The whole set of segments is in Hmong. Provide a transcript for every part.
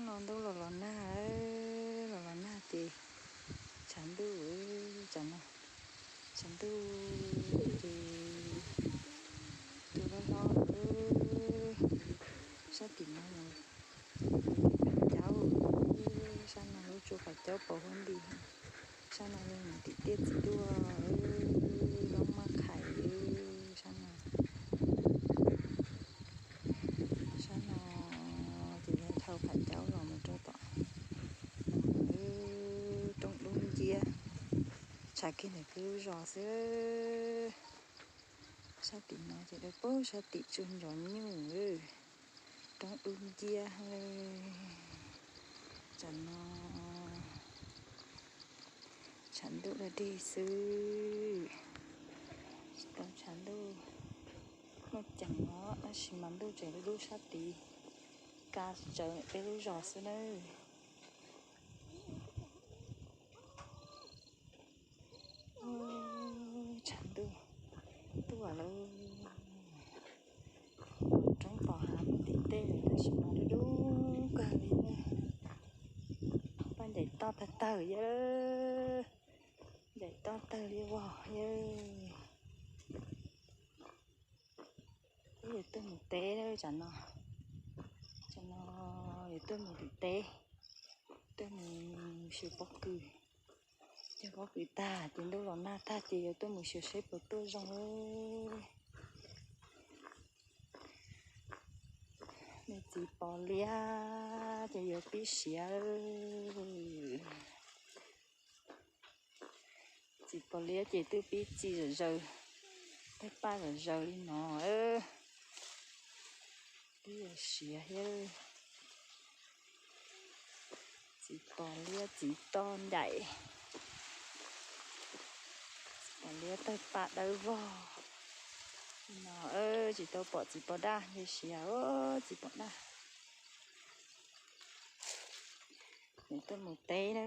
No ntuj los los nag, los los nag ces tshav ntuj, tsam no tshav ntuj ces tus loj hlob sab tim no mus phav caub, sab no lub tsuas phav caub pos huab nti, sab no yog mus tim tiaj txiv duaj, loob mab qhais, sab no, sab no ces yog dhau phav caub los mus rau tom roob dub nciab, tshav kiag ntawm peb lub zos xwb. Sab tim no ces dawb paug, sab tim tsuas ntsov nyuj, roob dub nciab. Tsam no tshav ntuj dab dig xwb, tsis tau tshav ntuj muaj ceem os, tab sis mas ntuj tseem dub dub sab tid, ka tsawv peb lub zos xwb nawb. Tshav ntuj tuaj lawm, roob pos hav tim tej lawm tab sis mas dub dub kawg li. Paj ncaim toj tawg tawg yawg, ncaim toj tawg li vog yawg. Peb yuav tuaj mus teb tsam no, tsam no yuav tuaj mus tim teb, tuaj mus xyuas pob kws. Cog pob kws tag ces ntuj los nag tag ces yuav tuaj mus xyuas seb puas tuaj zoo. Me txiv pos liab ces yuav pib siav. Txiv pos liab ces twb pib txi zom zaws, tawg paj zom zaws li no, twb yuav siav thiab. Txiv pos liab txiv toj ncaim, txiv pos liab tawg paj dawb vog li no, tsis tau pom txiv pos daj li siav, txiv pos daj. Nws tuaj mus teb na,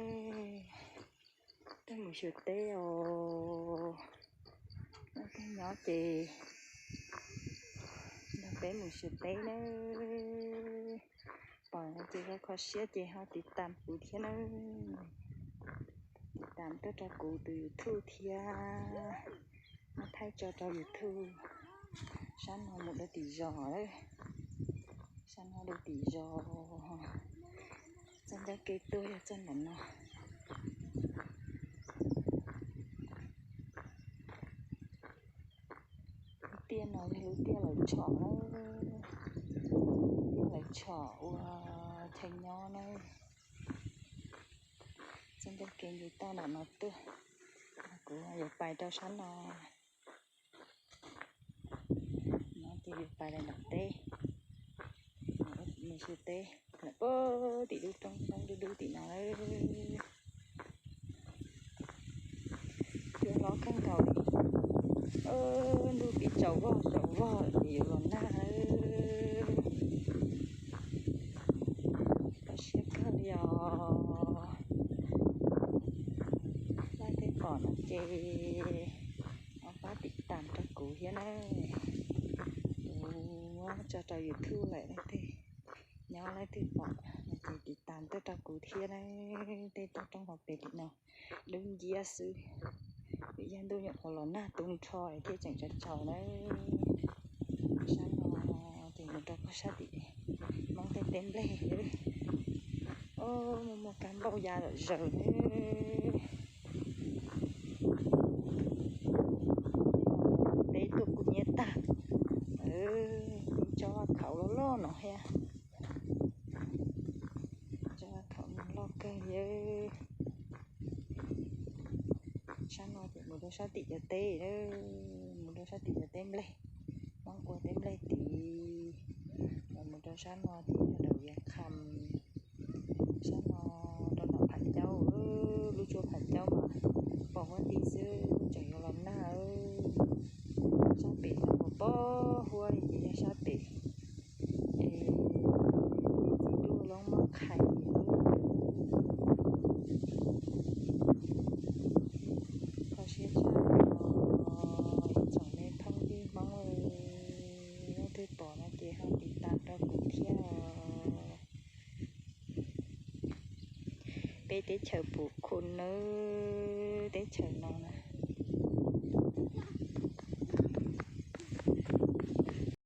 tuaj mus xyuas teb os. Noj teb nyob ces nrog peb mus xyuas teb na. Pom no ces kho kho siab ces ho tiv tam kuv thiab na. Tiv tam tuaj rau kuv tus YouTube thiab, muab thaij tso rau YouTube. Sab no mus dua tim zos, sab no dua tim zos. Txoj ncauj ke tuaj yog txoj ntawm no. Lub tiaj no yog lub tiaj lawv tshom na, tiaj lawv tshom ua chaw nyob na. Txoj ncauj ke nce toj ntawm no tuaj, kuv yuav pais rau sab no. No ces yuav pais lawm nram teb, mus xyuas teb lawm puag tim lub roob roob dub dub tim no lawm. Cua hlob kawg nkaus li. Ntuj pib tsaus vog tsaus vog ces yuav los nag lawm. Kho siab kawg li os. Leej twg pom no ces ho pab tiv tam rau kuv thiab na. Kuv muab tso rau YouTube lawm, leej twg nyob leej twg pom no ces tiv tam tuaj rau kuv thiab na. Tej toj roob hauv pes tim no dub nciab xwb, vim yog ntuj nyuam qhuav los nag tu nrho thiaj tseem tsaus tsaus na. Sab no ces mus rau pem sab tim Hmoob tej teb nplej. Muaj muaj kab npauj ya zom zaws. Teb tuaj kub hnyiab tag, tsob khaum loj loj no thiab. Tsob khaum no loj kawg li. Sab no ces mus rau sab tim cov teb, mus rau sab tim cov teb nplej, Hmoob ua teb nplej tid. Los mus rau sab no ces yog daus viav kham. Sab no rau nram Pham Caub, lub tsuas Pham Caub mas pos huab nti xwb tseem yuav los nag. Sab pem no puas pos huab li ces yog sab pem. Es txiv duaj loob mab qhais. Kho siab tshaj os ib tsoom me phooj ywg Hmoob, leej twg pom no ces ho tiv tam rau kuv thiab os. Peb teb chaws pum khu nawb, teb chaws no na.